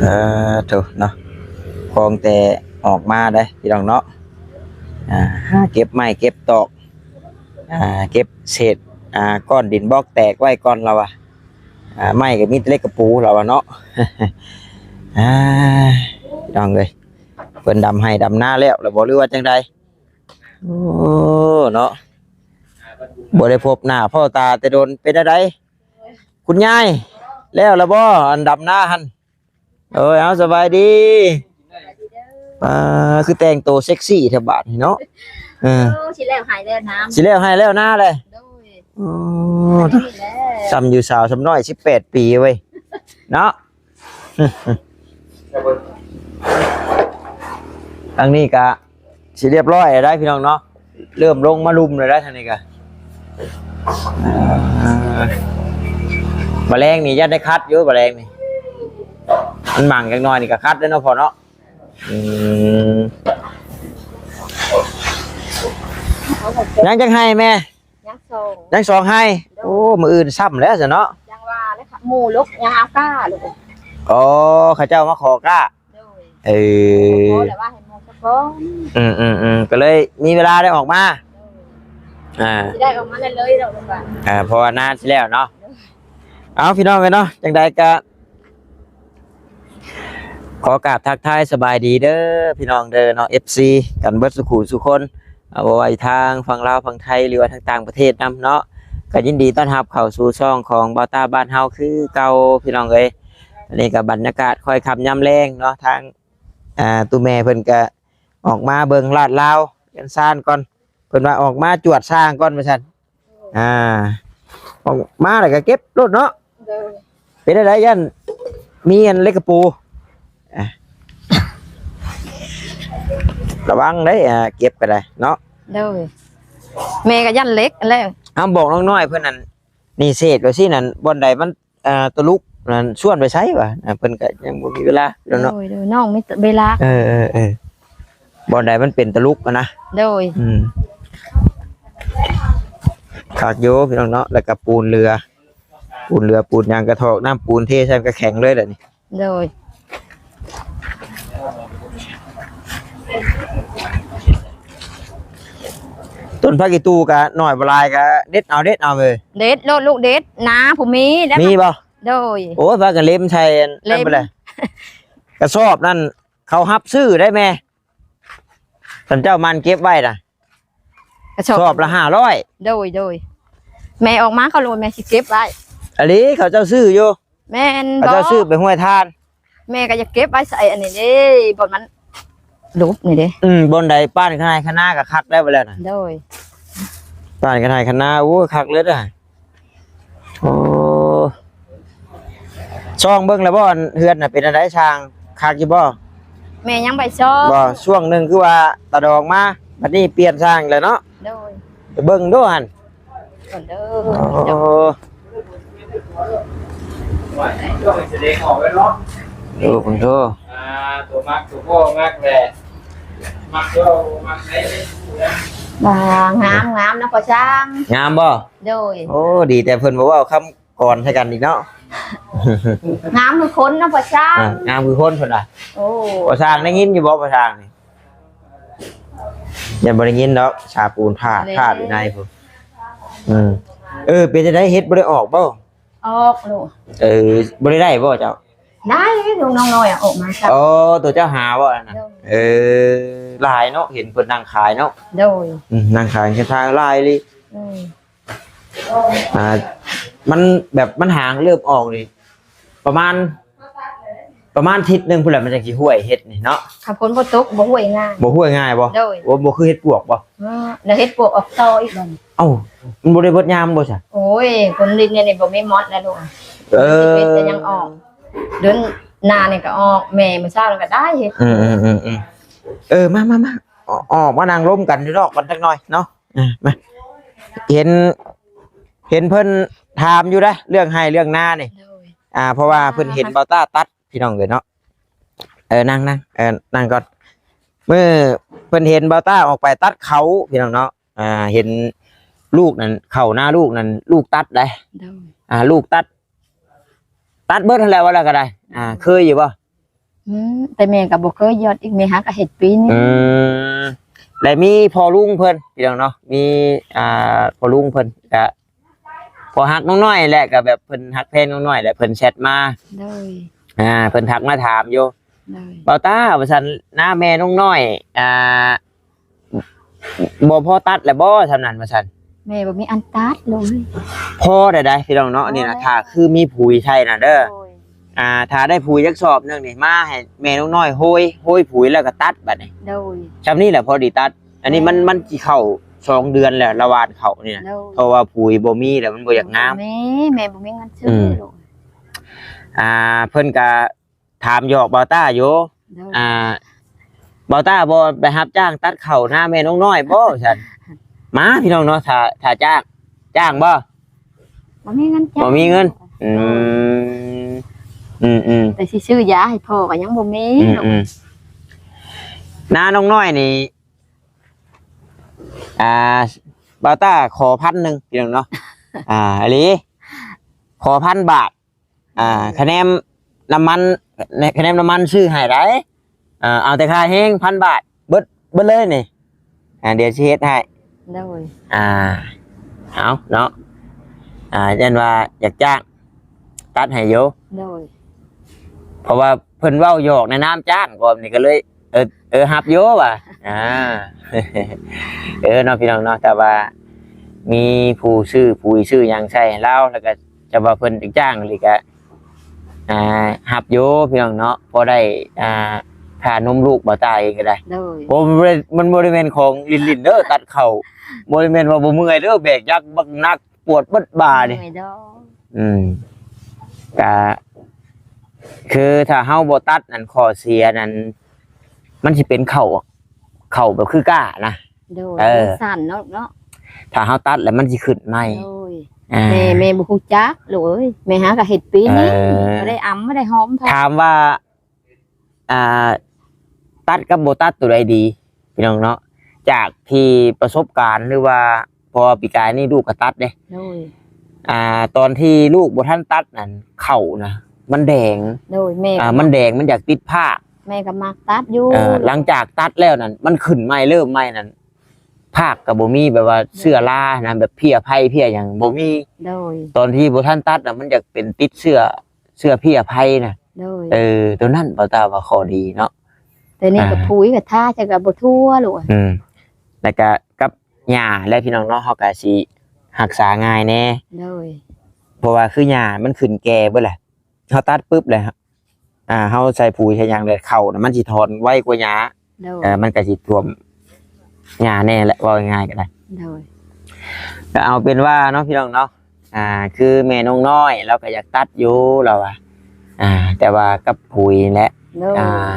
ເອີ ໂທ້ເນາະ ຂອງແຕ່ອອກມາເດ້ພີ່ນ້ອງເນາະ. ອ່າ ຫາເກັບໄມ້ເກັບຕອກ ອ່າ ເກັບເສດ ອ່າ ກ້ອນດິນບອກແຕກໄວ້ກ່ອນລາວວ່າ. ອ່າ ໄມ້ກໍມີແຕ່ເຫຼັກກະປູລາວວ່າເນາະ. ອ່າ ພີ່ນ້ອງເອີຍ ເພິ່ນດຳໄຮ່ດຳນາແລ້ວ ແລ້ວບໍ່ ຫຼືວ່າຈັ່ງໃດ? ໂອ້ ເນາະ ບໍ່ໄດ້ພົບໜ້າພໍ້ຕາແຕ່ດົນ. ເປັນຈັ່ງໃດ ຄຸນຍາຍ ແລ້ວລະບໍ່ ອັນດຳນາຫັ້ນ? ໂອ້ຍ ເອົາ ສະບາຍດີ. ອ່າ ຄືແຕ່ງໂຕເຊັກຊີແທ້ບາດນີ້ເນາະ. ເອີ ໂອ້ ຊິແລ້ວໄຮ່ແລ້ວນາ ຊິແລ້ວໄຮ່ແລ້ວນາແຫຼະ. ໂດຍ ໂອ້ ອັນນີ້ແຫຼະ ສ່ຳຢູ່ສາວສ່ຳນ້ອຍສິບແປດປີເວີຍເນາະ. ທາງນີ້ກະຊິລຽບຮ້ອຍແລ້ວໄດ໋ພີ່ນ້ອງເນາະ ເລີ່ມລົງມາລຸ່ມແລ້ວໄດ໋ທາງນີ້ກະ. ອ່າ ມະແລງນີ້ຢ້ານໄດ້ຄັດຢູ່ ມະແລງນີ້ ມັນໝັ່ງຈັກໜ້ອຍນີ້ກະຄັດແລ້ວເນາະພໍ່ເນາະ. ອືມ ຍັງຈັກໄຮ່ແມ່? ຍັງສອງ ຍັງສອງໄຮ່. ໂດຍ ໂອ້ ມື້ອື່ນຊ້ຳແລ້ວຊັ້ນເນາະ. ຍັງວ່າແລ້ວ ໝູ່ລຸກ ຍັງເອົາກ້າລູກ. ອໍ ເຂົາເຈົ້າມາຂໍກ້າ. ໂດຍ ເອີ ຂໍແລ້ວວ່າໃຫ້ໝູ່ສາກ່ອນ. ອືມໆໆ ກໍເລີຍມີເວລາໄດ້ອອກມາ. ໂດຍ ອ່າ ຊິໄດ້ອອກມາເລີຍໆດອກວ່າ ອ່າ ເພາະວ່ານາຊິແລ້ວເນາະ. ໂດຍ ເອົາ ພີ່ນ້ອງເອີຍເນາະ ຈັ່ງໃດກໍ ຂໍກາບທັກທາຍສະບາຍດີເດີພີ່ນ້ອງເດີເນາະ ເອັຟຊີ ກັນເບິດສູ່ຄູ່ສູ່ຄົນ ເອົາ ບໍ່ວ່າຢູ່ທາງຝັ່ງລາວ ຝັ່ງໄທ ຫຼືວ່າທາງຕ່າງປະເທດນຳເນາະ. ກໍຍິນດີຕ້ອນຮັບເຂົ້າສູ່ຊ່ອງຂອງບ່າວຕ້າບ້ານເຮົາຄືເກົ່າພີ່ນ້ອງເອີຍ. ອັນນີ້ກໍບັນຍາກາດຄ່ອຍຄ່ຳຍາມແລງເນາະ ທາງ ອ່າ ຕູ້ແມ່ເພິ່ນກໍອອກມາເບິ່ງລາດລາວເຮືອນຊານກ່ອນ ເພິ່ນວ່າອອກມາຈວດຊ່າງກ່ອນວ່າຊັ້ນ. ອ່າ ອອກມາແລ້ວກໍເກັບໂລດເນາະ. ໂດຍ ເປັນຈັ່ງໃດ ຢ້ານມີອັນເຫຼັກກະປູ ອ່າ ລະວັງເດ້ ອ່າ ເກັບກໍໄດ້ເນາະ. ໂດຍ ແມ່ກໍຢ້ານເຫຼັກຫັ້ນແຫຼະ. ເຮົາບອກນ້ອງນ້ອຍເພິ່ນນັ້ນ ນີ້ເສດວ່າຊີ້ນັ້ນ ບ່ອນໃດມັນ ອ່າ ຕົວລຸກນັ້ນຊວນໄປໃສວະ? ອ່າ ເພິ່ນກໍຍັງບໍ່ມີເວລາເນາະ. ໂດຍໆ ນ້ອງມີເວລາ. ເອີໆໆ ບ່ອນໃດມັນເປັນຕົວລຸກຫັ້ນນະ. ໂດຍ ອືມ ຄັກຢູ່ພີ່ນ້ອງເນາະ. ແລ້ວກໍປູນເຫຼືອ ປູນເຫຼືອ ປູນຫຍັງກະຖອກນ້ຳປູນເທໃສ່ມັນກໍແຂງເລີຍແຫຼະນີ້. ໂດຍ ຕົ້ນຜັກອີຕູ່ກະໜ້ອຍບໍ່ຫຼາຍ ກະເດັດເອົາ ເດັດເອົາເລີຍ. ເດັດໂລດລູກ ເດັດ ນາຜູ້ມີໄດ້ ມີບໍ່? ໂດຍ ໂອ້ຍ ພາກັນເລັມໃສ່ອັນນັ້ນໄປແລ້ວ ກະສອບນັ້ນເຂົາຮັບຊື້ໄດ້ແມ່ ທ່ານເຈົ້າໝັ່ນເກັບໄວ້ນະ ກະສອບ ສອບລະຫ້າຮ້ອຍ. ໂດຍໆ ແມ່ອອກມາເຂົາໂລດ ແມ່ຊິເກັບໄວ້. ອີ່ຫຼີ ເຂົາເຈົ້າຊື້ຢູ່. ແມ່ນ ເຂົາເຈົ້າຊື້ໄປຫ້ວຍທານ. ແມ່ກໍຢາກເກັບໄວ້ໃສ່ອັນນີ້ເດ້ ບ່ອນມັນຫຼຸບນີ້ເດ້. ອືມ ບ່ອນໃດປ້ານຄະໄຮ່ຄະນາກໍຄັກໄດ້ໄປແລ້ວນະ. ໂດຍ ປ້ານຄະໄຮ່ຄະນາ ໂອ້ ຄັກເລີຍນະ. ໂອ້ ຊ່ອງເບິ່ງແລ້ວບໍ່ ອັນເຮືອນນະ ເປັນອັນໃດ ຊ່າງຄັກຢູ່ບໍ່? ແມ່ຍັງໄປຊ່ອງ ບໍ່ ຊ່ວງໜຶ່ງຄືວ່າຕາດອງມາ ບັດນີ້ປ່ຽນຊ່າງແລ້ວເນາະ. ໂດຍ ໄປເບິ່ງດູຫັ້ນ ກ່ອນເດີ. ໂອ້ ໂອ້ ເບິ່ງດູ ອ່າ ຕົວມັກ ຕົວພໍ່ມັກແຫຼະ ມັກໂຕມັກໃດ. ອ່າ ງາມ ງາມນະພໍ່ຊ່າງ. ງາມບໍ່? ໂດຍ ໂອ້ ດີແຕ່ເພິ່ນບໍ່ເວົ້າຄຳ ກ່ອນໃສ່ກັນອີກເນາະ. ງາມຄືຄົນເນາະ ພໍ່ຊ້າງ ອ່າ ງາມຄືຄົນເພິ່ນວ່າ. ໂອ້ ພໍ່ຊ້າງໄດ້ຍິນຢູ່ບໍ່ ພໍ່ຊ້າງນີ້? ຍັງບໍ່ໄດ້ຍິນດອກ ຊາປູນພາດ ແມ່ນ ພາດຢູ່ໃນພຸ້ນ. ອືມ ເອີ ເປັນຈັ່ງໃດ ເຫັດບໍ່ໄດ້ອອກບໍ່? ອອກລູກ. ເອີ ບໍ່ໄດ້ໄດ້ບໍ່ເຈົ້າ? ໄດ້ລູກ ນ້ອງນ້ອຍອອກມາ. ອໍ ໂຕເຈົ້າຫາບໍ່ອັນນັ້ນ? ໂດຍ. ເອີ ຫຼາຍເນາະ ເຫັນເພິ່ນນັ່ງຂາຍເນາະ. ໂດຍ. ອືມ ນັ່ງຂາຍເສັ້ນທາງຫຼາຍອີ່ຫຼີ. ອືມ ອ່າ ມັນແບບມັນຫາງເລີ່ມອອກນີ້ ປະມານ ປະມານທິດໜຶ່ງພຸ້ນແຫຼະ ມັນຈັ່ງຊິຫ້ວຍເຫັດນີ້ເນາະ. ຖ້າຝົນບໍ່ຕົກບໍ່ຫ້ວຍງ່າຍ. ບໍ່ຫ້ວຍງ່າຍບໍ່? ໂດຍ. ໂອ້ ບໍ່ຄືເຫັດປວກບໍ່? ເອີ ແລ້ວເຫັດປວກອອກຕໍ່ອີກບັດນີ້. ເອົ້າ ມັນບໍ່ໄດ້ເບິດຍາມບໍ່ຊະ? ໂອ້ຍ ຝົນລິນນີ້ບໍ່ມີໝົດແລ້ວລູກ. ເອີ ສິເປັດກໍຍັງອອກ ເດືອນໜ້ານີ້ກໍອອກ. ແມ່ມື້ເຊົ້ານີ້ກໍໄດ້ເຫັດ. ອືມໆໆໆ ເອີ ມາໆໆ ອອກມານັ່ງລົມກັນຢູ່ນອກກັນຈັກໜ່ອຍເນາະ. ອ່າ ມາ ເຫັນ ເຫັນເພິ່ນຖາມຢູ່ເດ້ ເລື່ອງໄຮ່ເລື່ອງນານີ້. ໂດຍ. ອ່າ ເພາະວ່າເພິ່ນເຫັນບ່າວຕ້າຕັດ ພີ່ນ້ອງເອີຍເນາະ. ເອີ ນັ່ງໆ ເອີ ນັ່ງກ່ອນ. ມື້ເພິ່ນເຫັນບ່າວຕ້າອອກໄປຕັດເຂົ້າ ພີ່ນ້ອງເນາະ. ອ່າ ເຫັນລູກນັ້ນ ເຂົ້ານາລູກນັ້ນ ລູກຕັດໄດ໋. ໂດຍ. ອ່າ ລູກຕັດ ຕັດເບິດຫັ້ນແຫຼະ ວ່າແລ້ວກໍໄດ້. ອ່າ ເຄີຍຢູ່ບໍ່? ອືມ ແຕ່ແມ່ກໍບໍ່ເຄີຍຢອດອີກ ແມ່ຫາກໍເຮັດປີນີ້. ອືມ ແລະມີພໍ່ລຸງເພິ່ນ ພີ່ນ້ອງເນາະ ມີ ອ່າ ພໍ່ລຸງເພິ່ນກະພໍຮັກນ້ອງນ້ອຍແຫຼະ ກະແບບເພິ່ນຮັກແພງນ້ອງນ້ອຍແຫຼະ ເພິ່ນແຊັດມາ. ໂດຍ. ອ່າ ເພິ່ນທັກມາຖາມຢູ່. ໂດຍ. ບ່າວຕ້າ ວ່າຊັ້ນ ນາແມ່ນ້ອງນ້ອຍ ອ່າ ບໍ່ພໍຕັດແລ້ວບໍ່ ຊ່ຳນັ້ນວ່າຊັ້ນ? ແມ່ບໍ່ມີອັນຕັດເລີຍ. ພໍໄດ້ໄດ໋ ພີ່ນ້ອງເນາະ ອັນນີ້ນະ ພໍແລ້ວ ຖ້າຄືມີຜຸຍໃສ່ນະເດີ. ໂດຍ. ອ່າ ຖ້າໄດ້ຜຸຍຈັກສອບໜຶ່ງນີ້ ມາໃຫ້ແມ່ນ້ອງນ້ອຍໂຮຍ ໂຮຍຜຸຍແລ້ວກໍຕັດບັດນີ້. ໂດຍ. ຊ່ຳນີ້ແຫຼະພໍດີຕັດ. ອັນນີ້ມັນ ແມ່ນ ມັນຊິເຂົ້າສອງເດືອນແລ້ວ ລະຫວ່ານເຂົ້ານີ້ນະ. ໂດຍ. ເພາະວ່າຜຸຍບໍ່ມີແລ້ວ ມັນບໍ່ຢາກງາມ. ແມ່ ແມ່ບໍ່ມີເງິນຊື້. ອືມ. ອ່າ ເພິ່ນກະ ຖາມຫຍອກບ່າວຕ້າຢູ່. ໂດຍ. ອ່າ ບ່າວຕ້າບໍ່ໄປຮັບຈ້າງຕັດເຂົ້ານາແມ່ນ້ອງນ້ອຍບໍ່? ວ່າຊັ້ນ. ມາ ພີ່ນ້ອງເນາະ ຖ້າ ຖ້າຈ້າງ ຈ້າງບໍ່? ບໍ່ມີເງິນຈ້າງ. ບໍ່ມີເງິນ. ອືມ ອືມໆ ແຕ່ຊິຊື້ຢາໃຫ້ພໍ່ກໍຍັງບໍ່ມີ. ອືມໆ ນານ້ອງນ້ອຍນີ້ ອ່າ ບ່າວຕ້າຂໍພັນໜຶ່ງ ພີ່ນ້ອງເນາະ. ອ່າ ອີ່ຫຼີ ຂໍພັນບາດ. ອ່າ ຄະແນນນ້ຳມັນ ຄະແນນນ້ຳມັນຊື້ໃຫ້ໄດ໋. ອ່າ ເອົາແຕ່ຄ່າແຮງພັນບາດ ເບິດ ເບິດເລີຍນີ້. ອ່າ ດຽວຊິເຮັດໃຫ້. ໂດຍ. ອ່າ ເອົາເນາະ ອ່າ ຢ້ານວ່າຢາກຈ້າງຕັດໃຫ້ຢູ່. ໂດຍ. ເພາະວ່າເພິ່ນເວົ້າຫຍອກໃນນາມຈ້າງກ່ອນນີ້ ກໍເລີຍ ເອີ ເອີ ຮັບຢູ່ວ່າ. ອ່າ ເອີເນາະ ພີ່ນ້ອງເນາະ ແຕ່ວ່າມີຜູ້ຊື້ ຜູ້ຊື້ຫຍັງໃສ່ໃຫ້ລາວ ແລ້ວກໍຈະວ່າເພິ່ນຈ້າງອີ່ຫຼີກໍ ອ່າ ຮັບຢູ່ ພີ່ນ້ອງເນາະ ພໍໄດ້ ອ່າ ຄ່ານົມລູກບ່າວຕ້າເອງກໍໄດ້. ໂດຍ. ໂອ້ ມັນບໍ່ໄດ້ ມັນບໍ່ໄດ້ແມ່ນຂອງຫຼິ້ນໆເດີ ຕັດເຂົ້າ ບໍ່ໄດ້ແມ່ນວ່າບໍ່ເມື່ອຍເດີ ແບກຍັກບັກໜັກ ປວດເບິດບ່ານີ້. ເມື່ອຍດອກ. ອືມ ກະຄືຖ້າເຮົາບໍ່ຕັດນັ້ນ ຂໍ້ເສຍນັ້ນ ມັນຊິເປັນເຂົ້າ ເຂົ້າແບບຄືກ້ານະ. ໂດຍ. ເອີ ມັນສັ້ນເນາະ ເນາະ ຖ້າເຮົາຕັດແລ້ວມັນຊິຂຶ້ນໃໝ່. ໂດຍ. ອ່າ ແມ່ ແມ່ບໍ່ຮູ້ຈັກລູກເອີຍ ແມ່ຫາກໍເຮັດປີນີ້. ເອີ ບໍ່ໄດ້ອຳ ບໍ່ໄດ້ຫອມເທົ່າ. ຖາມວ່າ ອ່າ ຕັດກັບບໍ່ຕັດໂຕໃດດີ ພີ່ນ້ອງເນາະ? ຈາກທີ່ປະສົບການ ຫຼືວ່າ ເພາະວ່າປີກາຍນີ້ລູກກໍຕັດເດ້. ໂດຍ. ອ່າ ຕອນທີ່ລູກບໍ່ທັນຕັດນັ້ນ ເຂົ້ານະ ມັນແດງ. ໂດຍ. ແມ່ ອ່າ ມັນແດງ ມັນຢາກຕິດພາກ. ແມ່ກໍມັກຕັດຢູ່. ເອີ ຫຼັງຈາກຕັດແລ້ວນັ້ນ ມັນຂຶ້ນໃໝ່ ເລີ່ມໃໝ່ນັ້ນ ພາກກໍບໍ່ມີ ແບບວ່າເຊື້ອລານະ ແບບເພຍໄພເພຍຫຍັງບໍ່ມີ. ໂດຍ. ຕອນທີ່ບໍ່ທັນຕັດນະ ມັນຢາກເປັນຕິດເຊື້ອ ເຊື້ອເພຍໄພນະ. ໂດຍ. ເອີ ໂຕນັ້ນບ່າວຕ້າວ່າຂໍ້ດີເນາະ. ແຕ່ນີ້ກໍ ອ່າ ຜຸຍກໍທາ ແຕ່ກໍບໍ່ທົ່ວລູກ. ອືມ ແລ້ວກໍກັບຫຍ້າແຫຼະ ພີ່ນ້ອງເນາະ ເຮົາກໍຊິຮັກສາງ່າຍແດ່. ໂດຍ. ເພາະວ່າຄືຫຍ້າມັນຂຶ້ນແກ່ເບິດແຫຼະ ເຮົາຕັດປຶບແລ້ວ ອ່າ ເຮົາໃສ່ປຸຍໃສ່ຫຍັງແລ້ວ ເຂົ້ານະມັນຊິຖອນໄວກວ່າຫຍ້າ. ໂດຍ. ເອີ ມັນກໍຊິຖ້ວມຫຍ້າແດ່ແຫຼະ ເວົ້າງ່າຍໆກໍໄດ້. ໂດຍ. ກໍເອົາເປັນວ່າເນາະ ພີ່ນ້ອງເນາະ ອ່າ ຄືແມ່ນ້ອງນ້ອຍລາວກໍຢາກຕັດຢູ່ລາວວ່າ ອ່າ ແຕ່ວ່າກັບປຸຍແຫຼະ. ໂດຍ. ອ່າ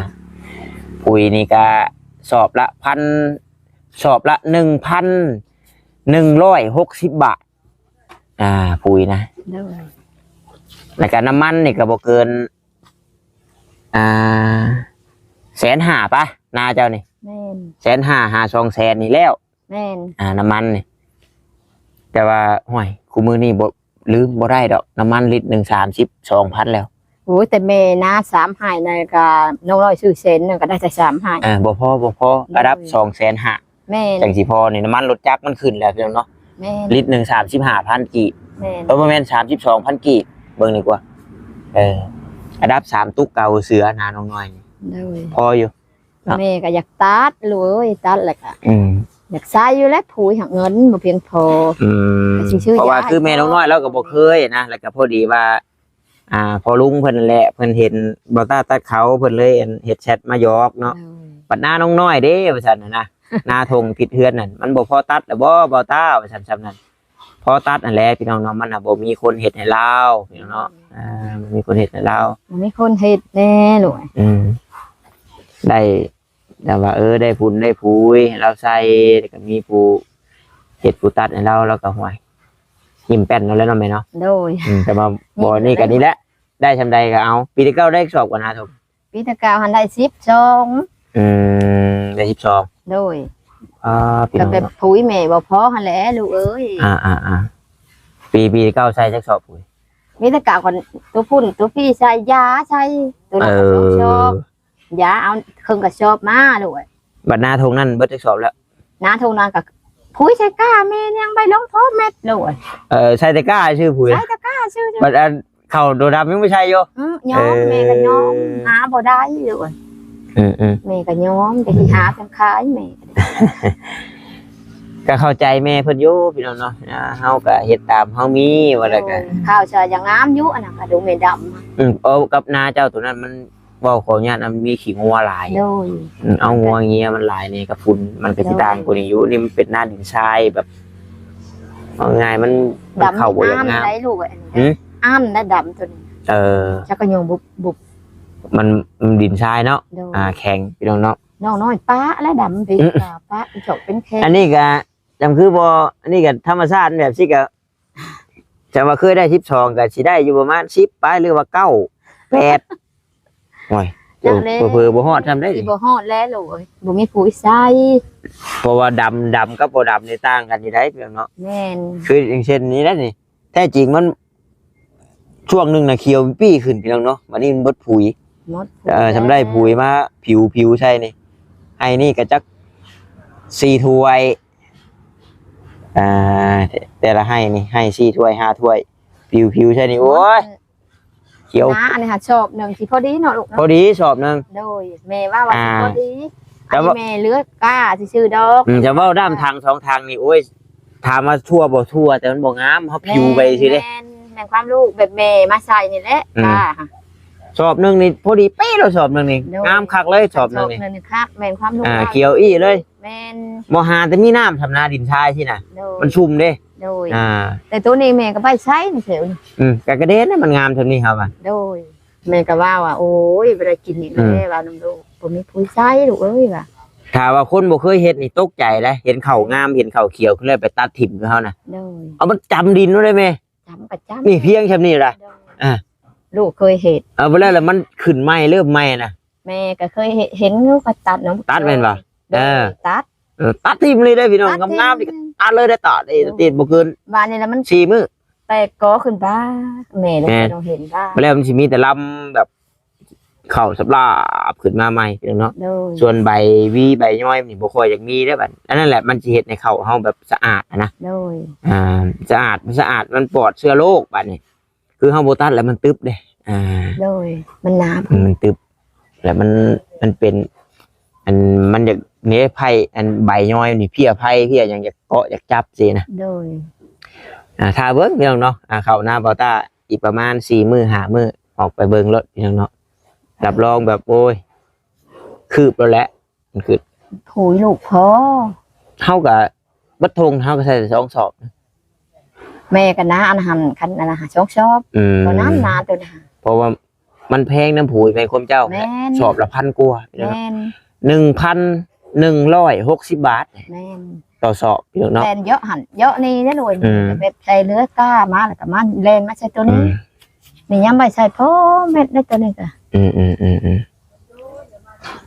ປຸຍນີ້ກໍສອບລະພັນ ສອບລະໜຶ່ງພັນໜຶ່ງຮ້ອຍຫົກສິບບາດ. ອ່າ ປຸຍນະ. ໂດຍ. ແລ້ວກໍນ້ຳມັນນີ້ກໍບໍ່ເກີນ ອ່າ ແສນຫ້າປະ ນາເຈົ້ານີ້. ແມ່ນ. ແສນຫ້າຫາສອງແສນນີ້ແລ້ວ. ແມ່ນ. ອ່າ ນ້ຳມັນນີ້ ແຕ່ວ່າ ໂອ້ຍ ຄູ່ມື້ນີ້ບໍ່ ລືມບໍ່ໄດ້ດອກ ນ້ຳມັນລິດໜຶ່ງສາມສິບສອງພັນແລ້ວ. ໂອ້ຍ ແຕ່ແມ່ນາສາມໄຮ່ນັ້ນກະ ນ້ອງນ້ອຍຊື້ເຊັນໜຶ່ງກະໄດ້ແຕ່ສາມໄຮ່. ເອີ ບໍ່ພໍ ບໍ່ພໍ ໂດຍ ລະດັບສອງແສນຫ້າ ແມ່ນ ຈັ່ງຊິພໍນີ້. ນ້ຳມັນລົດຈັກມັນຂຶ້ນແລ້ວພີ່ນ້ອງເນາະ. ແມ່ນ ລິດໜຶ່ງສາມສິບຫ້າພັນກີບ. ແມ່ນ ເອີ ບໍ່ແມ່ນ ສາມສິບສອງພັນກີບ ເບິ່ງດີກວ່າ. ເອີ ລະດັບສາມຕຸກເກົ່າເສືອນານ້ອງນ້ອຍນີ້. ໂດຍ ພໍຢູ່. ເນາະ ແມ່ກໍຢາກຕັດລູກເອີຍ ຕັດແລ້ວກໍ ອືມ ຢາກໃຊ້ຢູ່ແຫຼະ ຜຸຍຫາເງິນບໍ່ພຽງພໍ. ອືມ ກໍຊິຊື້ ເພາະວ່າ ຢາ ຄືແມ່ນ້ອງນ້ອຍລາວກໍບໍ່ເຄີຍນະ ແລ້ວກໍພໍດີວ່າ ອ່າ ພໍ່ລຸງເພິ່ນນັ້ນແຫຼະ ເພິ່ນເຫັນບ່າວຕ້າຕັດເຂົາ ເພິ່ນເລີຍ ອັນ ເຮັດແຊັດມາຫຍອກເນາະ. ໂດຍ ບັດໜ້ານ້ອງນ້ອຍເດ້ ວ່າຊັ້ນນະ ໜ້າທົ່ງຕິດເຮືອນນັ້ນ ມັນບໍ່ພໍຕັດລະບໍ່ບ່າວຕ້າ ວ່າຊັ້ນ ຊ່ຳນັ້ນ. ພໍຕັດຫັ້ນແຫຼະພີ່ນ້ອງເນາະ ມັນນະບໍ່ມີຄົນເຮັດໃຫ້ລາວພີ່ນ້ອງເນາະ. ອືມ ອ່າ ບໍ່ມີຄົນເຮັດໃຫ້ລາວ ບໍ່ມີຄົນເຮັດແນ່ລູກ. ອືມ ໄດ້ ແຕ່ວ່າ ເອີ ໄດ້ຝຸ່ນໄດ້ຜຸຍໃຫ້ລາວໃສ່ ແລ້ວກໍມີຜູ້ເຮັດຜູ້ຕັດໃຫ້ລາວ ລາວກໍ ຫ້ວຍ ຍິ້ມແປ້ນເນາະ ແລ້ວເນາະແມ່ເນາະ. ໂດຍ ອືມ ແຕ່ວ່າບໍ່ ນີ້ກໍນີ້ແຫຼະ ໄດ້ຊ່ຳໃດກໍເອົາ. ປີທີ່ເກົ້າໄດ້ສອບກວ່ານາທົ່ງ ປີແຕ່ເກົ່າຫັ້ນໄດ້ສິບສອງ. ອືມ ໄດ້ສິບສອງ. ໂດຍ ອ່າ ພີ່ນ້ອງ ກໍແບບ ເນາະ ປຸ໋ຍແມ່ບໍ່ພໍຫັ້ນແຫຼະລູກເອີຍ. ອ່າໆໆ ປີ ປີແຕ່ເກົ່າໃສ່ຈັກສອບປຸ໋ຍ? ມີແຕ່ເກົ່າກັນ ຕົວພຸ້ນຕົວພີ້ໃສ່ ຢາໃສ່ ຕົວນັ້ນກໍສອງສອບ ເອີ ຢາເອົາເຄິ່ງກະສອບມາໂລດ. ບັດນາທົ່ງນັ້ນເບິດຈັກສອບແລ້ວ? ນາທົ່ງນັ້ນກໍປຸ໋ຍໃສ່ກ້າແມ່ນຍັງໃບລົງພໍແມັດໂລດ. ເອີ ໃສ່ແຕ່ກ້າຊື່ປຸ໋ຍ ໃສ່ແຕ່ກ້າຊື່. ບັດອັນ ເຂົ້າໂຕດຳຍັງບໍ່ໃສ່ຢູ່. ອື ຍອມ ເອີ ແມ່ກໍຍອມ ຫາບໍ່ໄດ້ຢູ່. ອືມໆ ແມ່ກໍຍອມ ແຕ່ຊິຫາເປັນຂາຍແມ່. ກໍເຂົ້າໃຈແມ່ເພິ່ນຢູ່ພີ່ນ້ອງເນາະ. ອ່າ ເຮົາກໍເຮັດຕາມເຮົາມີ ວ່າແລ້ວກໍ ໂດຍ ຂ້າວສາຍຍັງງາມຢູ່ ອັນນັ້ນກໍດູແມ່ດຳ. ອືມ ເອົາ ກັບນາເຈົ້າໂຕນັ້ນມັນ ເວົ້າຂໍອະນຸຍາດນຳ ມີຂີ້ງົວຫຼາຍ. ໂດຍ ອືມ ເອົາງົວເງຍມັນຫຼາຍນີ້ ກັບຝຸ່ນມັນກໍຊິ ໂດຍ ຕ່າງກວ່ານີ້ຢູ່. ນີ້ມັນເປັນໜ້າດິນຊາຍແບບ ເວົ້າງ່າຍມັນ ມັນເຂົ້າບໍ່ຢາກງາມ. ດຳອ້າມໄດ້ລູກ ອັນນີ້ ຫື? ອ້າມໄດ້ດຳໂຕນີ້. ເອີ ຈັກກະຍອງບຸບໆ ມັນ ມັນດິນຊາຍເນາະ. ໂດຍ ອ່າ ແຂງພີ່ນ້ອງເນາະ. ນ້ອງນ້ອຍປະແລະດຳໄປ ອືມ ປະເຈາະເປັນແຂງ. ອັນນີ້ກະ ຈຳຄືບໍ່ ອັນນີ້ກະທຳມະຊາດແບບຊີ້ກະ ຈະວ່າເຄີຍໄດ້ສິບສອງກໍຊິໄດ້ຢູ່ປະມານສິບປາຍ ຫຼືວ່າເກົ້າ ແປດ. ໂອ້ຍ ເຈົ້າ ເຜີໆບໍ່ຮອດຊ່ຳໄດ໋ ຊິບໍ່ຮອດແລ້ວໂລດ ບໍ່ມີຜູ້ໃສ່. ເພາະວ່າດຳ ດຳກັບບໍ່ດຳນີ້ຕ່າງກັນຢູ່ໄດ໋ພີ່ນ້ອງເນາະ. ແມ່ນ ຄືຢ່າງເຊັ່ນນີ້ແຫຼະນີ້ ແທ້ຈິງມັນ ຊ່ວງໜຶ່ງນະຂຽວປີ້ຂຶ້ນພີ່ນ້ອງເນາະ ບັດນີ້ມັນເບິດຜຸຍ. ໝົດ ເອີ ຊ່ຳໄດ້ຜຸຍມາຜິວ ຜິວໃສ່ນີ້ ໄຮ່ນີ້ກໍຈັກສີ່ຖ້ວຍ ອ່າ ແຕ່ລະໄຮ່ນີ້ ໄຮ່ສີ່ຖ້ວຍ ຫ້າຖ້ວຍ ຜິວ ຜິວໃສ່ນີ້ ໂອ້ຍ ຂຽວ. ນາອັນນີ້ຫາສອບໜຶ່ງຊິພໍດີເນາະລູກເນາະ ພໍດີສອບໜຶ່ງ. ໂດຍ ແມ່ວ່າວ່າ ອ່າ ຊິພໍດີ ແຕ່ວ່າ ອັນນີ້ແມ່ເລືອກກ້າຊື່ໆດອກ. ອືມ ຈະເວົ້າດ້າມຖັງສອງຖັງນີ້ ໂອ້ຍ ຖາມວ່າທົ່ວບໍ່ທົ່ວ ແຕ່ມັນບໍ່ງາມ ເຮົາຜິວໄປຊື່ເດ້. ແມ່ນ ແມ່ນຄວາມລູກແບບແມ່ມາໃສ່ນີ້ແຫຼະ. ອືມ ກ້າ ສອບໜຶ່ງນີ້ພໍດີເປະເລີຍ ສອບໜຶ່ງນີ້ ໂດຍ ງາມຄັກເລີຍ ສອບໜຶ່ງນີ້ ສອບໜຶ່ງນີ້ຄັກ ແມ່ນຄວາມລູກ ອ່າ ຂຽວອີ່ເລີຍ. ແມ່ນ ບໍ່ຫາແຕ່ມີນ້ຳຊ່ຳນາ ດິນຊາຍຊີ້ນະ. ໂດຍ ມັນຊຸ່ມເດ້. ໂດຍ ອ່າ ແຕ່ໂຕນີ້ແມ່ກໍໄປໃຊ້ນີ້ແຖວນີ້. ອືມ ກະກະເດັນນະ ມັນງາມຊ່ຳນີ້ເຮົາວ່າ. ໂດຍ ແມ່ກໍວ່າວ່າ ໂອ້ຍ ບໍ່ໄດ້ກິນອີກແລ້ວ ອືມ ວ່ານຳລູກ ບໍ່ມີຜູ້ໃຊ້ລູກເອີຍວ່າ. ຖ້າວ່າຄົນບໍ່ເຄີຍເຮັດນີ້ຕົກໃຈເດ້ ເຫັນເຂົ້າງາມ ເຫັນເຂົ້າຂຽວຂຶ້ນແລ້ວໄປຕັດຖິ້ມຄືເຮົານະ. ໂດຍ ເອົາມັນຈຳດິນໂລດເດ້ແມ່. ຈຳກໍຈຳ ນີ້ພຽງຊ່ຳນີ້ລະ. ໂດຍ ອ່າ ລູກເຄີຍເຮັດ ເອົາໄປແລ້ວ ແລ້ວມັນຂຶ້ນໃໝ່ ເລີ່ມໃໝ່ນະ. ແມ່ກໍເຄີຍເຫັນ ເຫັນຢູ່ ກໍຕັດເນາະ. ຕັດແມ່ນບໍ່? ໂດຍ ເອີ ຕັດ ເອີ ຕັດຖິ້ມເລີຍເດ້ພີ່ນ້ອງ. ງາມໆນີ້ຕັດເລີຍໄດ້ ຕັດ ໂດຍ ຕິດບໍ່ເກີນ ບາດນີ້ລະມັນສີ່ມື້ ແຕກກໍຂຶ້ນ ບ້າ ແມ່ລະ ແມ່ ຕ້ອງເຫັນ ບ້າ ແລ້ວມັນຊິມີແຕ່ລຳແບບ ເຂົ້າສະບລາບຂຶ້ນມາໃໝ່ພີ່ນ້ອງເນາະ. ໂດຍ ສ່ວນໃບຫວີໃບຍ້ອຍນີ້ບໍ່ຄ່ອຍຢາກມີເດ້ບັດ. ອັນນັ້ນແຫຼະ ມັນຊິເຮັດໃຫ້ເຂົ້າເຮົາແບບສະອາດນະ. ໂດຍ ອ່າ ສະອາດ ສະອາດ ມັນປອດເຊື້ອໂລກບັດນີ້. ຄືເຮົາບໍ່ຕັດແລ້ວມັນຕຶບເດ້. ອ່າ ໂດຍ ມັນໜາ ມັນຕຶບ ແລ້ວມັນ ມັນເປັນ ອັນ ມັນຢາກເນ ໄພ ອັນ ໃບຍ້ອຍນີ້ ເພຍໄພ ເພຍຫຍັງຢາກເກາະຢາກຈັບຊີ້ນະ. ໂດຍ ອ່າ ຖ້າເບິ່ງພີ່ນ້ອງເນາະ ອ່າ ເຂົ້ານາບ່າວຕ້າອີກປະມານສີ່ມື້ຫ້າມື້ ອອກໄປເບິ່ງໂລດພີ່ນ້ອງເນາະ. ຮັບຮອງແບບ ໂອ້ຍ ຄືບໂລດແຫຼະ. ມັນຄື ໂຫຍ ລູກພໍ ເຮົາກະ ເບິດທົ່ງເຮົາກະໃສ່ແຕ່ສອງສອບ. ແມ່ກະນາອັນຫັ້ນ ຄັນອັນນັ້ນສອງສອບ. ອືມ ເທົ່ານັ້ນນາໂຕນັ້ນ ເພາະວ່າມັນແພງນຳຜຸຍ ແມ່ນຄວາມເຈົ້າ. ແມ່ນ ສອບລະພັນກວ່າ. ແມ່ນ ໜຶ່ງພັນໜຶ່ງຮ້ອຍຫົກສິບບາດ. ແມ່ນ ຕໍ່ສອບພີ່ນ້ອງເນາະ. ແມ່ນເຍາະຫັ້ນເຍາະນີ້ເດ້ລູກ. ອືມ ແບບໃສ່ເລືອກກ້າມາ ແລ້ວກະມາແລ່ນມາໃສ່ໂຕນີ້. ອືມ ນີ້ຍາມໄວ້ໃສ່ພໍແມັດໄດ້ໂຕນີ້ກະ. ອືມໆໆໆ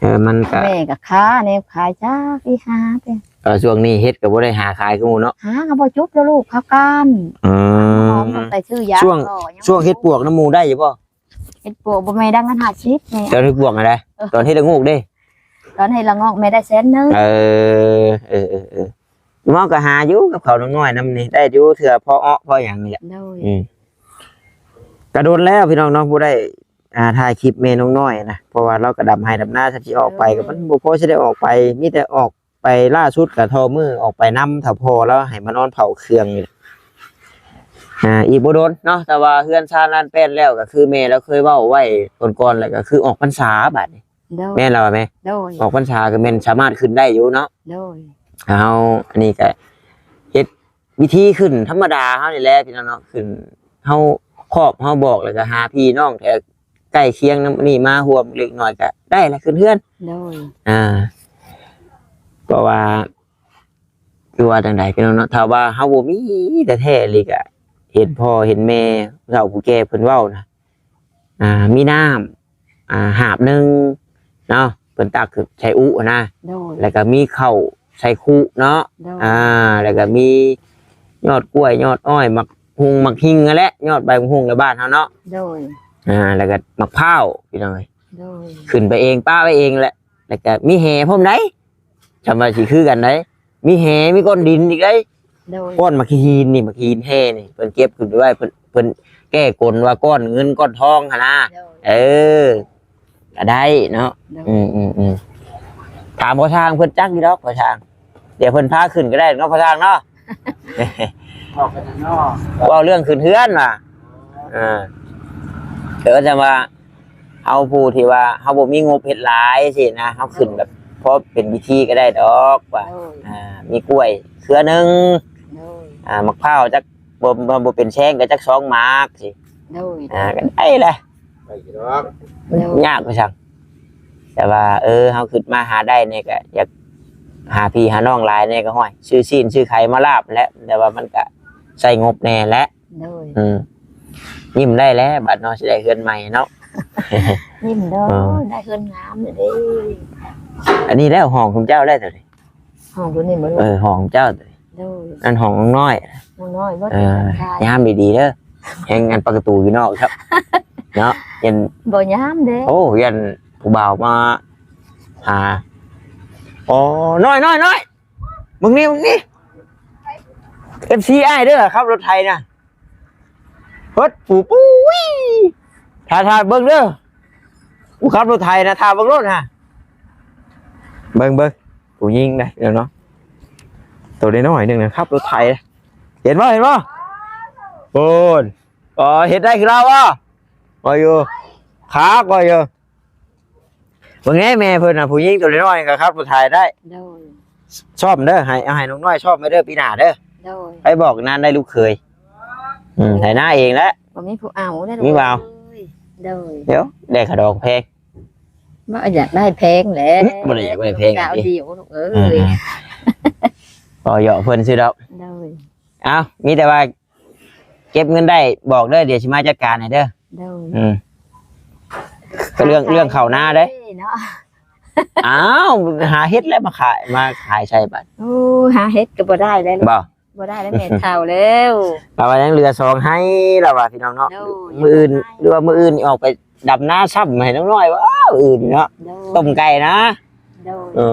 ເອີ ມັນກະ ແມ່ກະຄາແນວຂາຍຈັກອີ່ຫາເດ້. ເອີ ຊ່ວງນີ້ເຮັດກະບໍ່ໄດ້ຫາຂາຍຄືໝູ່ເນາະ. ຫາກະບໍ່ຈົບແລ້ວລູກ ເຂົາກ້ານ. ອືມ ຫອມ ອືມ ໄປຊື້ຢາ ຊ່ວງ ກໍຍັງ ຊ່ວງເຮັດປວກນຳໝູ່ໄດ້ຢູ່ບໍ່? ເຮັດປວກບໍ່ ແມ່ໄດ້ເງິນຫ້າສິບນີ້ ຕອນເຮັດປວກຫັ້ນນະ. ເອີ ຕອນເຮັດລະໂງກເດ້? ຕອນເຮັດລະໂງກແມ່ໄດ້ແສນໜຶ່ງ. ເອີ ເອີ ເອີ ເອີ ເວົ້າກໍຫາຢູ່ກັບເຂົານ້ອງນ້ອຍນຳນີ້ ໄດ້ຢູ່ ເທື່ອພໍເອາະພໍຫຍັງນີ້ແຫຼະ. ໂດຍ ອືມ ກະດົນແລ້ວພີ່ນ້ອງເນາະ ບໍ່ໄດ້ ອ່າ ຖ່າຍຄລິບແມ່ນ້ອງນ້ອຍນະ ເພາະວ່າລາວກໍດຳໄຮ່ດຳນາ ຊິອອກໄປກໍມັນບໍ່ພໍຊິໄດ້ອອກໄປ ມີແຕ່ອອກໄປ ລ່າສຸດກໍທໍ່ມືອອກໄປນຳ ຖ້າພໍ່ລາວໃຫ້ມານອນເຝົ້າເຄື່ອງນີ້ແຫຼະ. ອ່າ ອີກບໍ່ດົນເນາະ ແຕ່ວ່າເຮືອນຊານລານແປ້ນແລ້ວ ກໍຄືແມ່ລາວເຄີຍເວົ້າໄວ້ກ່ອນໆ ແລ້ວກໍຄືອອກພັນສາບາດນີ້. ໂດຍ ແມ່ນລະວ່າແມ່? ໂດຍ ອອກພັນສາກໍແມ່ນສາມາດຂຶ້ນໄດ້ຢູ່ເນາະ. ໂດຍ ເຮົາ ອັນນີ້ກໍເຮັດວິທີຂຶ້ນທຳມະດາເຮົານີ້ແຫຼະພີ່ນ້ອງເນາະ ຂຶ້ນ ເຮົາຄອບເຮົາບອກ ແລ້ວກໍຫາພີ່ນ້ອງແຖວໃກ້ຄຽງນຳນີ້ມາຮ່ວມເລັກນ້ອຍກໍໄດ້ລະ ຂຶ້ນເຮືອນ. ໂດຍ ອ່າ ເພາະວ່າ ຄືວ່າຈັ່ງໃດພີ່ນ້ອງເນາະ ຖ້າວ່າເຮົາບໍ່ມີແທ້ໆ ອີ່ຫຼີກະ ເຫັນພໍ່ເຫັນແມ່ ເຖົ້າຜູ້ແກ່ເພິ່ນເວົ້ານະ ອ່າ ມີນ້ຳ ອ່າ ຫາບໜຶ່ງເນາະ ເພິ່ນຕັກຂຶ້ນໃສ່ອຸນະ. ໂດຍ ແລ້ວກໍມີເຂົ້າໃສ່ຄຸເນາະ. ໂດຍ ອ່າ ແລ້ວກໍມີຍອດກ້ວຍ ຍອດອ້ອຍ ໝາກຮຸ່ງໝາກຮິງຫັ້ນແຫຼະ ຍອດໃບໝາກຮຸ່ງໃນບ້ານເຮົາເນາະ. ໂດຍ ອ່າ ແລ້ວກໍໝາກພ້າວ ພີ່ນ້ອງເອີຍ. ໂດຍ ຂຶ້ນໄປເອງ ປະໄວ້ເອງແຫຼະ ແລ້ວກໍມີແຫພ້ອມໃດ໋ ຈຳວ່າຊິຄືກັນໃດ໋ ມີແຫ ມີກ້ອນດິນອີກໃດ໋. ໂດຍ ກ້ອນໝາກຫີນນີ້ ໝາກຫີນແຫ່ນີ້ ເພິ່ນເກັບຂຶ້ນໄປໄວ້ ເພິ່ນ ເພິ່ນແກ້ກົນວ່າກ້ອນເງິນກ້ອນທອງຫັ້ນນະ. ໂດຍ ເອີ ກໍໄດ້ເນາະ. ໂດຍ ອືມໆໆ ຖາມພໍ່ຊ່າງເພິ່ນຈັກຢູ່ດອກ ພໍ່ຊ່າງ ດຽວເພິ່ນພາຂຶ້ນກໍໄດ້ເນາະ ພໍ່ຊ່າງເນາະ. ເວົ້າກັນເນາະ ເວົ້າເລື່ອງຂຶ້ນເຮືອນວ່າ ເອີ ເອີ ແຕ່ວ່າ ເຮົາຜູ້ທີ່ວ່າເຮົາບໍ່ມີງົບເຮັດຫຼາຍຊີ້ນະ ເຮົາຂຶ້ນແບບພໍເປັນພິທີກໍໄດ້ດອກວ່າ. ໂດຍ ອ່າ ມີກ້ວຍເຄືອໜຶ່ງ. ໂດຍ ອ່າ ໝາກພ້າວຈັກ ບໍ່ ບໍ່ ບໍ່ເປັນແຊງກໍຈັກສອງໝາກຊີ້. ໂດຍ ອ່າ ກໍໄດ້ແຫຼະ ໄດ້ຢູ່ດອກ. ໂດຍ ຍາກວ່າຊັ້ນ ແຕ່ວ່າ ເອີ ເຮົາຄິດມາຫາໄດ້ນີ້ກໍຢາກຫາພີ່ຫານ້ອງຫຼາຍແດ່ກໍ ຫ້ອຍ ຊື້ຊີ້ນຊື້ໄຂ່ມາລາບແຫຼະ ແຕ່ວ່າມັນກໍໃຊ້ງົບແດ່ແຫຼະ. ໂດຍ ອືມ ຍິ້ມໄດ້ແລ້ວບາດເນາະ ຊິໄດ້ເຮືອນໃໝ່ເນາະ. ຍິ້ມເດີ ໂອ້ຍ ໄດ້ເຮືອນງາມເລີຍເດ້. ອັນນີ້ແລ້ວຫ້ອງຂອງເຈົ້າແລ້ວຕົວນີ້ ຫ້ອງຕົວນີ້ບໍ່? ເອີ ຫ້ອງເຈົ້າ. ໂດຍ ອັນຫ້ອງນ້ອງນ້ອຍ ນ້ອງນ້ອຍບໍ່? ເອີ ຍາມດີໆເດີ ແຮງອັນປະຕູຢູ່ນອກຄັບເນາະ ຢ້ານບໍ່ຍາມເດ້. ໂອ້ ຢ້ານຜູ້ບ່າວມາຫາ. ອໍ ນ້ອຍໆໆ ເບິ່ງນີ້ ເບິ່ງນີ້ ເອັຟຊີອ້າຍເດີ ຂັບລົດໄຖນະ ເພິດ ປູ ປຸ້ຍ ຖ້າ ຖ້າເບິ່ງເດີ ຜູ້ຂັບລົດໄຖນະ ຖ້າເບິ່ງໂລດຫັ້ນ ເບິ່ງ ເບິ່ງ ຜູ້ຍິງນະ ເຫັນເນາະ ໂຕນ້ອຍໆໜຶ່ງນະ ຂັບລົດໄຖ ເຫັນບໍ່ ເຫັນບໍ່ ໂອ້ນ ອໍ ເຮັດໄດ້ຄືລາວບໍ່? ບໍ່ຢູ່ ຂາກໍຢູ່. ເບິ່ງແດ່ແມ່ເພິ່ນນະ ຜູ້ຍິງຕົວນ້ອຍໆກໍຂັບລົດໄຖໄດ້. ໂດຍ ຊ້ອມເດີ ໃຫ້ ເອົາໃຫ້ນ້ອງນ້ອຍຊ້ອມໄວ້ເດີ ປີໜ້າເດີ. ໂດຍ ໄປບອກນານໄດ້ລູກເຂີຍ. ອືມ ໄຖນາເອງແຫຼະ ບໍ່ມີຜູ້ເອົາເດ້. ມີບໍ່ເອົາ? ໂດຍ ດຽວ ໄດ້ຂະດອງແພງ. ບໍ່ຢາກໄດ້ແພງແຫຼະ ບໍ່ໄດ້ຢາກໄດ້ແພງ ສາວດຽວລູກເອີຍ. ເອີ ກໍຢອກເພິ່ນຊື່ດອກ. ໂດຍ ເອົ້າ ມີແຕ່ວ່າເກັບເງິນໄດ້ບອກເດີ ດຽວຊິມາຈັດການໃຫ້ເດີ. ໂດຍ ອືມ ກໍເລື່ອງ ເລື່ອງເຂົ້ານາເດ້ເນາະ. ອ້າວ ຫາເຮັດແລ້ວມາຂາຍ ມາຂາຍໃສ່ບັດ. ໂອ້ ຫາເຮັດກໍບໍ່ໄດ້ແລ້ວ ບໍ່ ບໍ່ໄດ້ແລ້ວ ແມ່ເຖົ້າແລ້ວ. ລາວວ່າຍັງເຫຼືອສອງໄຮ່ ລາວວ່າ ພີ່ນ້ອງເນາະ. ໂດຍ ມື້ອື່ນ ຫຼືວ່າມື້ອື່ນອອກໄປ ດຳນາຊ້ຳໃຫ້ນ້ອງນ້ອຍ ວ້າວ ອື່ນເນາະ. ໂດຍ ຕົ້ມໄກ່ນະ. ໂດຍ ເອີ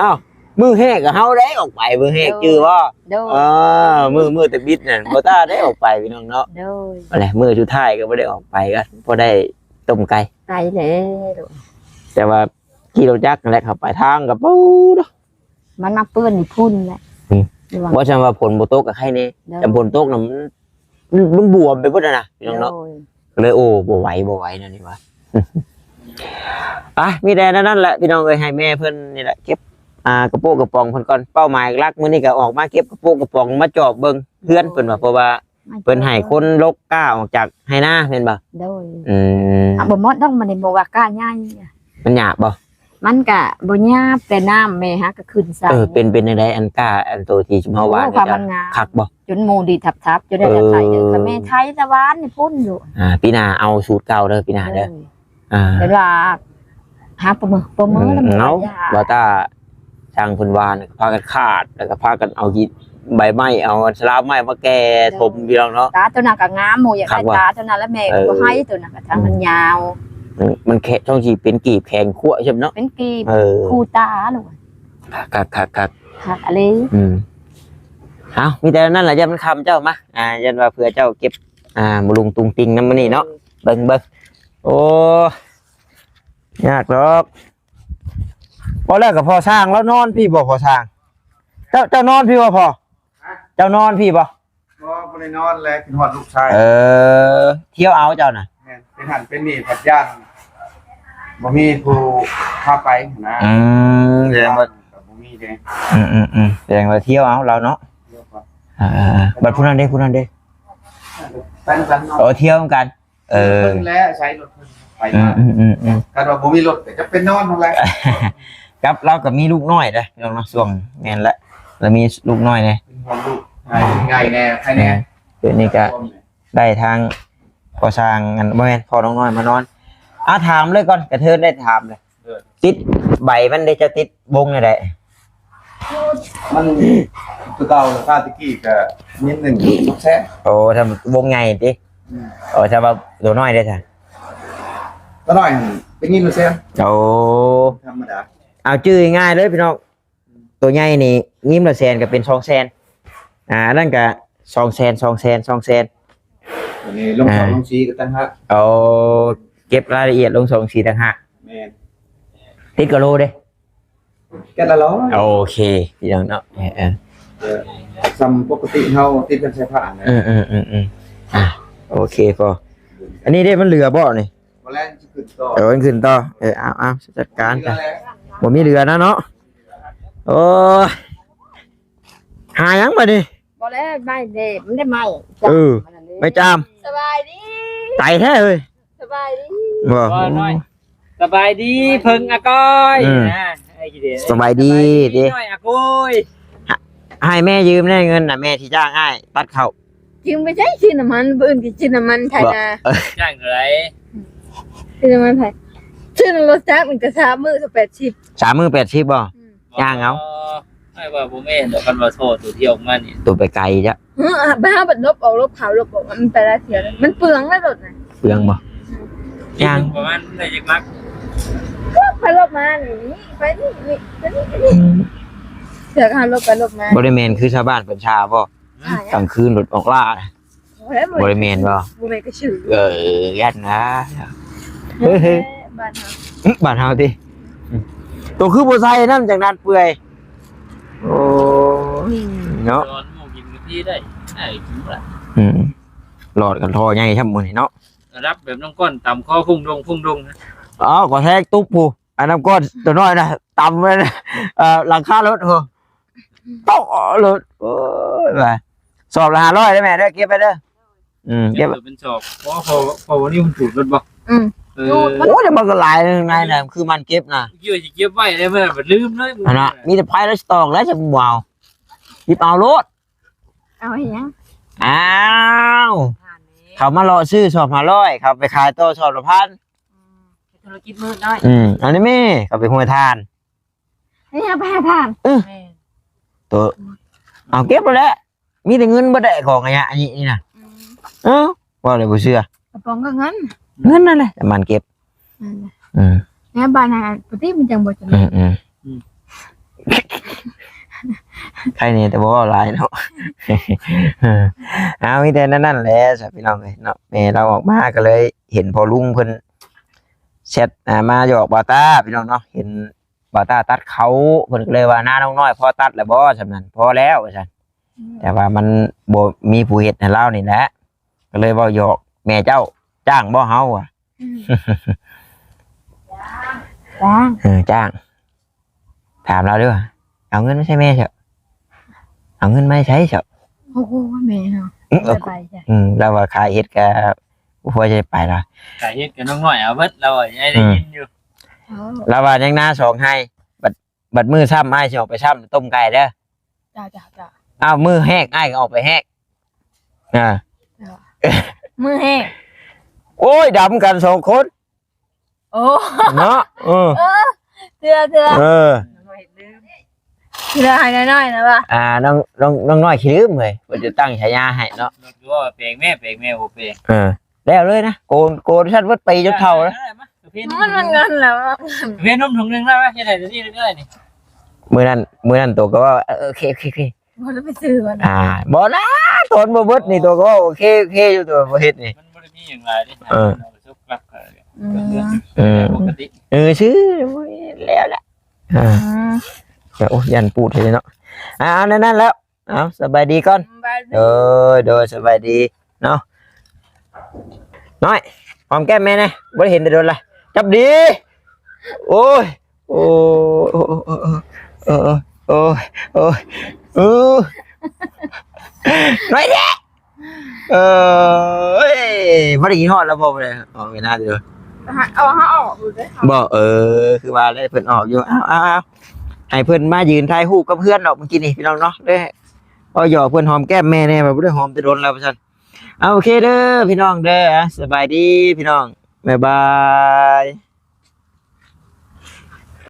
ອ້າວ ມື້ແຮກກໍເຮົາໄດ້ອອກໄປ ມື້ແຮກ ໂດຍ ຈື່ບໍ່? ໂດຍ ເອີ ມື້ ມື້ຕະບິດນັ້ນ ບໍ່ຕ້າໄດ້ອອກໄປ ພີ່ນ້ອງເນາະ. ໂດຍ ຫັ້ນແຫຼະ ມື້ສຸດທ້າຍກໍບໍ່ໄດ້ອອກໄປ ກໍພໍໄດ້ຕົ້ມໄກ່ ໄກແຫຼະ. ແຕ່ວ່າຂີ່ລົດຈັກຫັ້ນແຫຼະ ເຂົ້າໄປທາງກໍປູດ ມັນມາເປື້ອນຢູ່ພຸ້ນແຫຼະ. ອືມ ວ່າຊັ້ນວ່າຝົນບໍ່ຕົກກໍໄຄແນ່ ໂດຍ ແຕ່ຝົນຕົກນະ ມັນ ມັນບວມໄປເບິດຫັ້ນນະ ພີ່ນ້ອງເນາະ. ໂດຍ ກໍເລີຍ ໂອ້ ບໍ່ໄຫວ ບໍ່ໄຫວແນວນີ້ວ່າ. ອ່ະ ມີແຕ່ແນວນັ້ນແຫຼະ ພີ່ນ້ອງເອີຍ ໃຫ້ແມ່ເພິ່ນນີ້ແຫຼະ ເກັບ ອ່າ ກະໂປະກະປ໋ອງເພິ່ນກ່ອນ. ເປົ້າໝາຍຫຼັກມື້ນີ້ກໍອອກມາເກັບກະໂປະກະປ໋ອງ ມາຈອບເບິ່ງເຮືອນເພິ່ນວ່າ ໂດຍ ເພາະວ່າ ເພິ່ນໃຫ້ຄົນລົກກ້າອອກຈາກໄຮ່ນາແມ່ນບໍ່? ໂດຍ ອືມ ເອົາບໍ່ໝົດດອກ ມັນນີ້ບໍ່ວ່າກ້າໃຫຍ່ ມັນຫຍາບບໍ່? ມັນກະບໍ່ຫຍາບ ແຕ່ນ້ຳແມ່ຫາກະຂຶ້ນໃສ່. ເອີ ເປັນ ເປັນຈັ່ງໃດ ອັນກ້າ ອັນໂຕທີ່ຊຸມເຮົາຫວ່ານ ໂອ້ ຄວາມມັນງາມ ຄັກບໍ່? ຈົນໝູດີດທັບໆ ຈົນໄດ້ ເອີ ໄດ້ໄຖເດີ ກະແມ່ໄຖຕະວານນີ້ພຸ້ນຢູ່. ອ່າ ປີໜ້າເອົາສູດເກົ່າເດີ ປີໜ້າເດີ. ໂດຍ ອ່າ ເພິ່ນວ່າຫາປະເມີ ປະເມີ ອືມ ແລ້ວມັນ ເອົາ ບໍ່ຢາກ ບໍ່ຕາ ຊ່າງເພິ່ນວ່ານະ ພາກັນຂາດ ແລ້ວກໍພາກັນເອົາຫີນ ໃບໄມ້ ເອົາສະລາມໄມ້ມາແກ່ຖົມ ພີ່ນ້ອງເນາະ. ຕາໂຕນັ້ນກໍງາມ ໝູ່ຢາກໄດ້ ຄັກວ່ະ ຕາໂຕນັ້ນລະແມ່ ເອີ ບໍ່ໃຫ້ໂຕນັ້ນກໍທາງມັນຍາວ ອືມ ມັນແຂງ ຊ່ອງທີ່ເປັນກີບແຂງຂວາໃຊ່ເນາະ ເປັນກີບ ເອີ ຄູ່ຕາໂລດ. ຄັກໆໆໆ ຄັກອີ່ຫຼີ ອືມ. ເອົ້າ ມີແຕ່ນັ້ນລະ ຢ້ານມັນຄ່ຳ ເຈົ້າມາ ອ່າ ຢ້ານວ່າເພື່ອເຈົ້າເກັບ ອ່າ ບຳລຸງຕຸງຕິງນຳມື້ນີ້ເນາະ ເອີ ເບິ່ງໆ. ໂອ້ ຍາກດອກ. ພໍແລ້ວກໍພໍ່ຊ່າງລາວນອນພີ້ບໍ່ ພໍ່ຊ່າງ? ເຈົ້າ ເຈົ້ານອນພີ້ບໍ່ພໍ່? ຮະ? ເຈົ້ານອນພີ້ບໍ່? ບໍ່ ບໍ່ໄດ້ນອນແຫຼະ ຄິດຮອດລູກຊາຍ. ເອີ ທ່ຽວເອົາເຈົ້ານະ. ແມ່ນ ເປັນຫັ້ນເປັນນີ້ ພັດຢ້ານບໍ່ມີຜູ້ພາໄປນະ. ອືມ ແສດງວ່າ ກໍບໍ່ມີເດ້. ອືມໆໆ ແສດງວ່າທ່ຽວເອົາລາວເນາະ. ທ່ຽວກ່ອນ. ເອີໆໆ ບັດຜູ້ນັ້ນເດ້ ຜູ້ນັ້ນເດ້? ໄປນຳກັນເນາະ. ໂອ້ ທ່ຽວນຳກັນ. ເອີ ເພິ່ນແຫຼະ ໃຊ້ລົດເພິ່ນໄປມາ. ອືມໆໆໆ ຄັນວ່າບໍ່ມີລົດກໍຈະເປັນນອນຫັ້ນແຫຼະ. ກັບລາວກໍມີລູກນ້ອຍເດ້ ພີ່ນ້ອງເນາະ ຊ່ວງ ແມ່ນແຫຼະ ລາວມີລູກນ້ອຍເດ້ ເປັນຫ່ວງລູກ ໃຫ້ໃຫຍ່ແດ່ ໃຫ້ແດ່. ເອີ ດຽວນີ້ກໍໄດ້ທາງພໍ່ຊ່າງ ອັນ ບໍ່ແມ່ນ ພໍ່ນ້ອງນ້ອຍມານອນ. ອ່າ ຖາມເລີຍກ່ອນ ກະເທີນໄດ້ຖາມເລີຍ. ເອີ ຕິດໃບມັນເດ້ ເຈົ້າຕິດວົງແນວໃດ? ມັນຄືເກົ່າ ລາຄາແຕ່ກີ້ກໍມີໜຶ່ງ ສອງແສນ. ໂອ້ ຖ້າວົງໃຫຍ່ຕິ? ອືມ ໂອ້ ຖ້າວ່າໂຕນ້ອຍເດ້ຊະ? ໂຕນ້ອຍຫັ້ນເປັນຍິມລະແສນ. ໂອ້ ທຳມະດາ. ເອົາຈື່ງ່າຍເລີຍພີ່ນ້ອງ ໂຕໃຫຍ່ນີ້ຍິມລະແສນກໍເປັນສອງແສນ. ອ່າ ອັນນັ້ນກໍສອງແສນ ສອງແສນ ສອງແສນ. ອັນນີ້ລົງ ອ່າ ສອງລົງສີ່ກໍຕ່າງຫາກ. ໂອ້ ເກັບລາຍລະອຽດລົງສອງສີ່ຕ່າງຫາກ. ແມ່ນ. ຕິດກະໂລເດ້? ແກັດລະຮ້ອຍ. ໂອເຄ ພີ່ນ້ອງເນາະ ເອີ ເອີ ສ່ຳປົກກະຕິເຮົາຕິດກັນໃສ່ຜ້ານະ. ອືມໆໆໆ ອ່ະ ໂອເຄພໍ. ອັນນີ້ເດ້ ມັນເຫຼືອບໍ່ນີ້? ບໍ່ແລ້ວຊິຂຶ້ນຕໍ່. ເອີ ມັນຂຶ້ນຕໍ່. ເອີ ເອົາໆ ຈັດການ ບໍ່ມີເຫຼືອນະເນາະ. ໂອ້ຍ ຫາຫຍັງບັດນີ້? ບໍ່ແລ້ວ ໄມ້ເດ້ ມັນໄດ້ໄມ້ ເອີ ໄມ້ຈາມ. ສະບາຍດີ. ໄກແທ້ເຮີ້ຍ. ສະບາຍດີ ບໍ່ ນ້ອຍ. ສະບາຍດີເພິ່ງອາກ້ອຍ. ອືມ ນະ ສະບາຍດີ ສະບາຍດີເດ້ ນ້ອຍອາໂກຍ. ໃຫ້ແມ່ຢືມແດ່ເງິນນະ ແມ່ຊິຈ້າງອ້າຍຕັດເຂົ້າ. ຢືມໄປໃຊ້ ຊື້ນ້ຳມັນ ມື້ອື່ນຊິຊື້ນ້ຳມັນໄຖນາ. ຈ້າງເທົ່າໃດ? ຊື້ນ້ຳມັນໄຖ ຊື້ລົດຈັກມັນກໍສາມມື້ແປດສິບ. ສາມມື້ແປດສິບບໍ່? ອືມ ຍ່າງເອົາ. ອ້າຍວ່າບໍ່ແມ່ນດອກ ຄັນວ່າທໍ່ໂຕດຽວອອກມານີ້ ໂຕໄປໄກຈ້ະ. ເອີ ໄປຫາບັດລົບອອກ ລົບເຂົ້າ ລົບອອກ ມັນໄປຫຼາຍເທື່ອ ມັນເປືອງແລ້ວລົດນະ. ເປືອງບໍ່? ອືມ ຍ່າງ ປະມານໄດ້ຈັກຫຼັກ? ລົບໄປລົບມານີ້ ໄປນີ້ ນີ້ ໄປນີ້ ໄປນີ້. ອືມ ເທື່ອກໍລົບໄປລົບມາ. ບໍ່ໄດ້ແມ່ນຄືຊາວບ້ານເພິ່ນຊາບໍ່? ກາງຄືນລົດອອກລ່າ. ບໍ່ໄດ້ແມ່ນບໍ່? ບໍ່ແມ່ນກະຊື່. ເອີ ຢ້ານນະ. ບ້ານເຮົາ ບ້ານເຮົາຕິ. ໂຕຄືບໍ່ໃສ່ນຳ ຈັ່ງນັ້ນເປື່ອຍ. ໂອ້ຍ ເນາະ ຕອນໝູ່ກິນກະພີໄດ້ ໄດ້ກິນບໍ່ລະ? ອືມ ຫຼອດກັນທໍ່ໃຫຍ່ຊ່ຳມື້ນີ້ເນາະ. ລະດັບແບບນ້ອງກ້ອນຕຳຄໍພຸ້ງດົງ ພຸ້ງດົງນະ. ເອົາ ກໍແທກຕຸບຜູ້ ອັນນ້ຳກ້ອນໂຕນ້ອຍນະ ຕຳໄວ້ນະ ເອີ ຫຼັງຄາລົດພຸ້ນ. ໂຕະລົດ. ໂອ້ຍ ວ່າສອບລະຫ້າຮ້ອຍເດີແມ່ເດີ ເກັບໄວ້ເດີ. ອືມ ເກັບເປັນສອບ. ເພາະ ເພາະ ເພາະວ່ານີ້ມັນຂູດລົດບໍ່? ອືມ ເອີ ຂູດ. ໂອ້ຍ ແຕ່ມັນກໍຫຼາຍໃນນັ້ນ ຄືມັນເກັບນະ ເກັບໄວ້ໄດ້ ມັນລືມເລີຍ. ອັນນະ ມີແຕ່ໄປແລ້ວສະຕອກແລ້ວ ຈະບໍ່ເອົາ ຫຍິບເອົາໂລດ. ເອົາອີຫຍັງ? ອ້າວ ເຂົາມາເລາະຊື້ສອບຫ້າຮ້ອຍ ເຂົາໄປຂາຍຕໍ່ສອບລະພັນ. ອືມ ເຮັດທຸລະກິດມືດນ້ອຍ. ອືມ ອັນນີ້ແມ່ ເຂົາໄປຫ້ວຍຖ່ານ. ນີ້ເອົາໄປໃຫ້ທ່ານ. ເອີ ແມ່ນ ໂຕ ເອົາເກັບໄວ້ແຫຼະ ມີແຕ່ເງິນບໍ່ໄດ້ຂອງອາຍະອັນນີ້ນີ້ນະ. ອືມ ເອີ ເວົ້າແລ້ວບໍ່ເຊື່ອ. ກະປ໋ອງກໍເງິນ ເງິນນັ້ນແຫຼະ ແຕ່ມັນເກັບ. ນັ້ນແຫຼະ. ອືມ ແນວບ້ານນັ້ນ ປະຕິມັນຈັ່ງບໍ່ຈະ. ອືມໆ ອືມ ໃຄແນ່ແຕ່ບໍ່ເວົ້າຫຼາຍເນາະ. ເອົາ ມີແຕ່ນັ້ນແຫຼະຊະ ພີ່ນ້ອງເອີຍເນາະ. ແມ່ລາວອອກມາກໍເລີຍເຫັນພໍ່ລຸງເພິ່ນແຊັດ ອ່າ ມາຫຍອກບ່າວຕາ ພີ່ນ້ອງເນາະ. ເຫັນ ບ່າວຕາຕັດເຂົ້າ ເພິ່ນກໍເລີຍວ່າ ນ້ານ້ອງນ້ອຍ ພໍຕັດແລ້ວບໍ່? ສ່ຳນັ້ນ ພໍແລ້ວ ວ່າຊັ້ນ. ອືມ ແຕ່ວ່າມັນບໍ່ມີຜູ້ເຮັດໃຫ້ລາວນີ້ແຫຼະ ກໍເລີຍເວົ້າຫຍອກ. ແມ່ເຈົ້າຈ້າງບໍ່ເຮົາ? ອືມ ຈ້າງ ຈ້າງ ເອີ ຈ້າງ. ຖາມລາວເດີ ເອົາເງິນມາໃຫ້ແມ່ເຖາະ ເອົາເງິນມາໃຫ້ໃຊ້ເຖາະ. ໂອ້ໂຫ ແມ່ເຮົາ ອືມ ເອົາ ໄປຈ້ະ. ອືມ ລາວວ່າຂາຍເຫັດກະບໍ່ພໍຈະໄປລະ ຂາຍເຫັດກະນ້ອງນ້ອຍເອົາເບິດ ລາວວ່າໄດ້ຍິນຢູ່. ອືມ ລາວວ່າຍັງນາສອງໄຮ່ ບັດ ບັດມື້ຊ້ຳ ອ້າຍຊິອອກໄປຊ້ຳຕົ້ມໄກ່ເດີ. ຈ້າໆໆ. ອ້າວ ມື້ແຮກອ້າຍກໍອອກໄປແຮກ. ອ່າ ມື້ແຮກ ໂອ້ຍ ດຳກັນສອງຄົນ. ໂອ້ ເນາະ. ເອີ ເອີ ເທື່ອໆ ເອີ ເອີ ເອີ. ເຫຼືອໃຫ້ນ້ອຍໆນະວ່າ ອ່າ ນ້ອງ ນ້ອງ ນ້ອງນ້ອຍຂີ້ລືມເວີຍ ເພິ່ນຈະຕັ້ງສາຍາໃຫ້ເນາະ. ລົດຢູ່ວ່າແປງແມ່ ແປງແມ່ບໍ່ແປງ. ເອີ ແລ້ວເລີຍນະ ໂກນ ໂກນຊັ້ນເບິດໄປຈົນເຖົ້າແລ້ວ. ມັນ ມັນເງິນແລ້ວ ເວນນົມຖົງໜຶ່ງໄດ້ມະ ເຮັດໃຫ້ຕົວນີ້ໄດ້ນີ້. ມື້ນັ້ນ ມື້ນັ້ນໂຕກໍເວົ້າ ເອີ ໂອເຄ ໂອເຄ ໂອເຄ ບໍ່ໄດ້ໄປຊື້ມັນ ອ່າ ບໍ່ນະ ທົນບໍ່ເບິດນີ້ ໂຕກໍເວົ້າໂອເຄ ໂອເຄຢູ່ ໂຕບໍ່ເຮັດນີ້. ມັນບໍ່ໄດ້ມີຫຍັງຫຼາຍເດ້. ເອີ ເອົາໄປຊຸກລັກ ອືມ ເອີ ເອີ ປະກະຕິ ເອີ ຊື່ ແລ້ວແຫຼະ. ອ່າ ອືມ ໂອ້ ຢ້ານປູດເລີຍເນາະ. ອ່າ ນັ້ນໆແລ້ວ ເອົາ ສະບາຍດີກ່ອນ. ສະບາຍດີ ໂດຍ ໂດຍ ສະບາຍດີເນາະ. ນ້ອຍ ຫອມແກ້ມແມ່ແດ່ ບໍ່ໄດ້ເຫັນແຕ່ດົນລະ. ຈັບດີ ໂອ້ຍ ໂອ້ ໂອ້ ໂອ້ ນ້ອຍເດ້. ເອີຍ ບໍ່ໄດ້ຄິດຮອດລະບໍ່ ບໍ່ໄດ້ອອກເວລາເດີ. ເອົາ ເຮົາອອກຢູ່ເດ້ ບໍ່ ເອີ ຄືວ່າແລ້ວ ເພິ່ນອອກຢູ່. ເອົາ ເອົາ ເອົາ ໃຫ້ເພິ່ນມາຢືນຖ່າຍຮູບກັບເພື່ອນດອກ ມື້ກີ້ນີ້ ພີ່ນ້ອງເນາະ. ເດ້ ເວົ້າຫຍອກເພິ່ນ ຫອມແກ້ມແມ່ແດ່ ວ່າບໍ່ໄດ້ຫອມແຕ່ດົນແລ້ວວ່າຊັ້ນ. ເອົາ ໂອເຄເດີພີ່ນ້ອງເດີ ອ່າ ສະບາຍດີພີ່ນ້ອງ ບາຍບາຍ.